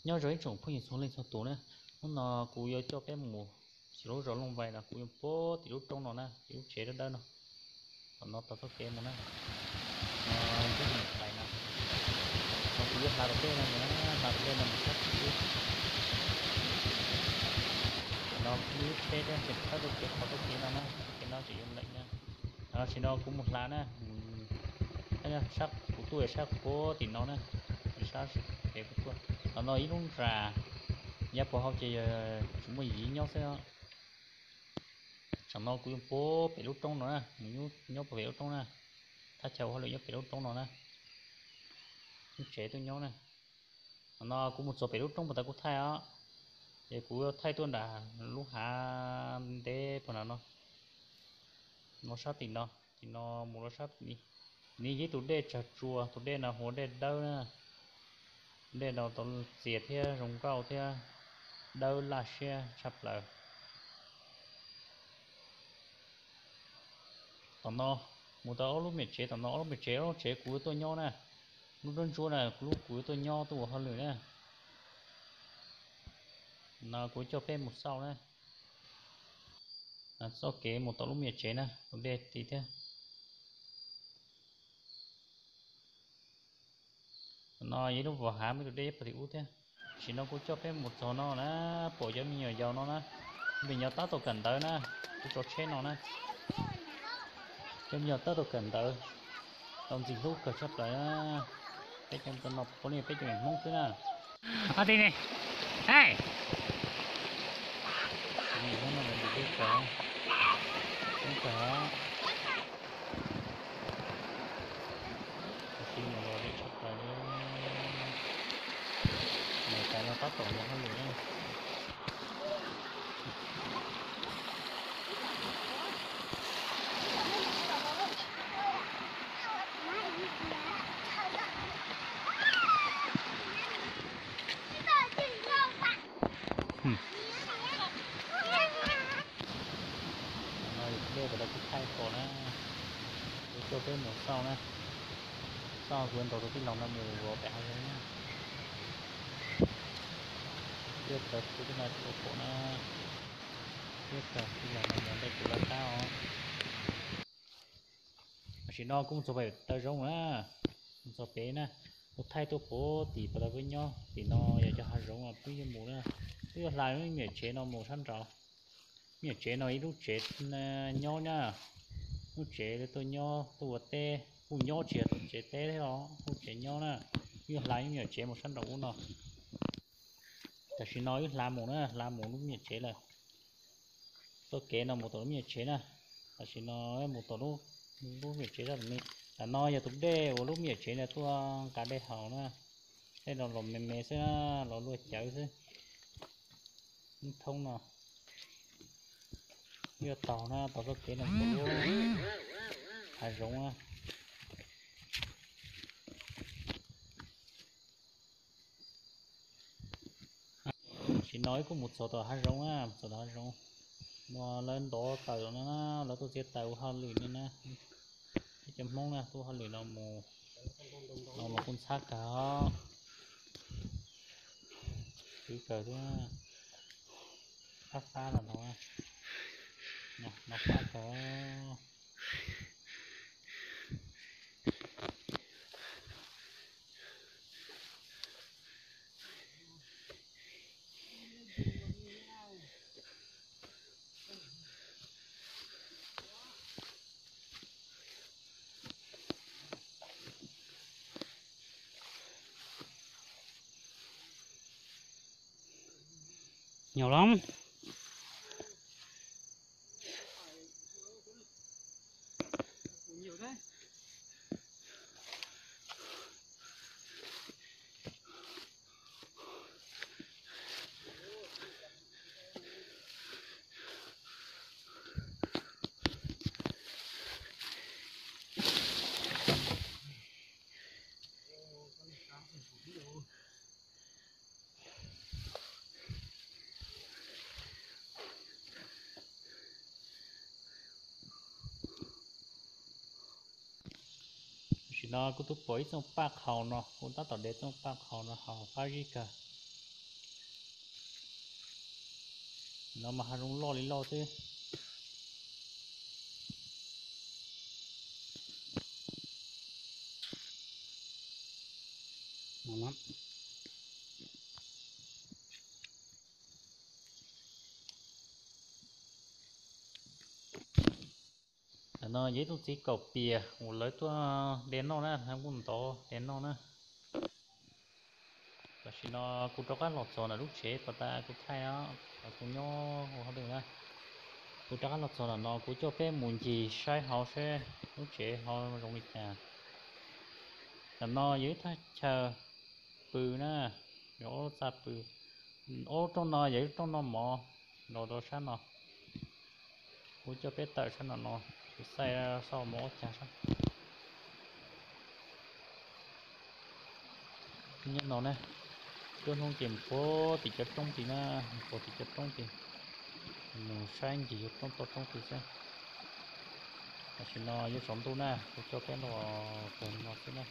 Nyob zoo ib tsoom phooj ywg txhua leej txhua tus na, hnub no kuv yuav coj peb mus xyuas lub zos Looj Vais no, kuv yuav puag tim lub roob no na, tim lub tsev dawb dawb no. Tom no tau txoj kev mus na, no, ntub mus pais no, no kuv yuav hla rau peb no mus na, hla rau peb no mus sab tim ub. No kuv lub tsheb thiab tseem thawb rau kev qhov txoj kev no na, txoj kev no tseem yuav lees na. Tam sim no kuv mus hla na, sab kuv tuaj sab puag tim no na, sab kev kuv tuaj. Tom no ib lub nras, yav puag hauv ces yog tsis muaj yim nyob xwb. Tsam no kuv yuav puag pem lub roob no na, mus nyob puag pem lub roob na, thaj chaw ua hauj lwm nyob pem lub roob no na, lub tsev tuaj nyob na. Tam no kuv mus txog pem lub roob puag ta kuv thaij os, ces kuv thaij tuaj nram lub hav ntev puag nram no, no sab tim no, tim no mus rau sab tim no, nws yog ib tus dej tsag tsua, tus dej no hu ua dej dawb na. Dej no tau txias thiab zoo nkauj thiab dawb laj siab tshaj plaws. Tom no mus tau ob lub me nyuam tsev, tom no ob lub me nyuam tsev, ob lub tsev kuv tuaj nyob na, lub nruab ntsuab na, kuv lub kuv tuaj nyob tuaj ua hauj lwm na. No kuv coj peb mus xauj na, txoj kev mus tom lub me nyuam tsev na, tus dej tid thiab. No yog ib lub vos hav muaj tus dej ib puag tim ub thiab. Tam sim no kuv coj peb mus txog no na, pom cov me nyuam yaus no na, me nyuam tab tom kawm ntawv na, kuv tso tsheb no na, cov me nyuam tab tom kawm ntawv, tau ntxim hlub kawg tshaj plaws na. Peb cov no puav leej peb cov me Hmoob xwb na. Ob tib ne, Niam tais no tab tom ua hauj lwm na. Dej puas tau kuv thaij pom na, kuv coj peb mus xauj na, xauj kuv ntaus tus tij laug no mus vov pem hav zoov na. Thiab txawv kuv tij laug tsis ua pom na, thiab txawv tij laug no mus ntej kuv lawv qab os. Tam sim no kuv mus txog pem taw zoov na, mus txog pem na, kuv thaij tuaj puag tim puag ta peb nyob tim no yog cov hav zoov peb yuav mus na, peb yuav hla lub me nyuam tsev no mus sab nraud. Me nyuam tsev no ib lub tsev nyob na, lub tsev tuaj nyob tuaj ua teb, kuj nyob tsis yog tsev teb thiab os, lub tsev nyob na, peb yuav hla lub me nyuam tsev mus sab nraud ub no. Tam sim no wb hla mus na, hla mus lub me nyuam tsev lawm. Txoj kev no mus tom lub me nyuam tsev na, tam sim no mus tom lub me nyuam tsev sab tom no. Tam no yog tus dej uas lub me nyuam tsev no tuaj nqa dej haus na, dej no los me me xwb na, los luaj cawv xwb. Ib thoob no yuav taug na, taug txoj kev no mus hav zoov na. Tam sim no wb kuj mus txog tom hav zoov na, txog tom hav zoov no lawv ntov taws no na, lawv tuaj txiav taws ua hauj lwm no na. Peb cov Hmoob na tuaj hauj lwm no mus, no los kuj ntxhab kawg, khwv kawg thiab, fab fab los no, no fab kawg. Nyob lawm. Tam sim no kuv twb pom ib txooj paj qhaus no, kuv tab tom de txooj paj qhaus no haus qab zib kawg. No mas hav zoov loj li loj xwb. Ntawm no yog ib tug txiv kaum pias uas lawv tuaj de noj na, lawv kuj ntov de noj na. Tam sim no kuv rov qab los txog ntawm lub tsev puas tas kuv thaij os, kuv nyob ua hauj lwm na. Kuv rov qab los txog ntawm no kuv coj peb mus ncig saib hauv seb lub tsev hauv zoo li cas. Ntawm no yog ib thaj chaw pw na, yog ob lub txaj pw. Ob lub rooj no yog ib lub rooj noj mov los rau sab no. Kuv coj peb tawm sab no no, kuv xaij xauj mov ua cas sab. Nyob no na, cuaj hnub ces mus puag tim cov roob tid na, mus puag tim cov roob tid, mus saib ncig yug roob toj roob tid xwb. Tam sim no yuav tsaus ntuj na, kuv coj peb los puag no xwb na.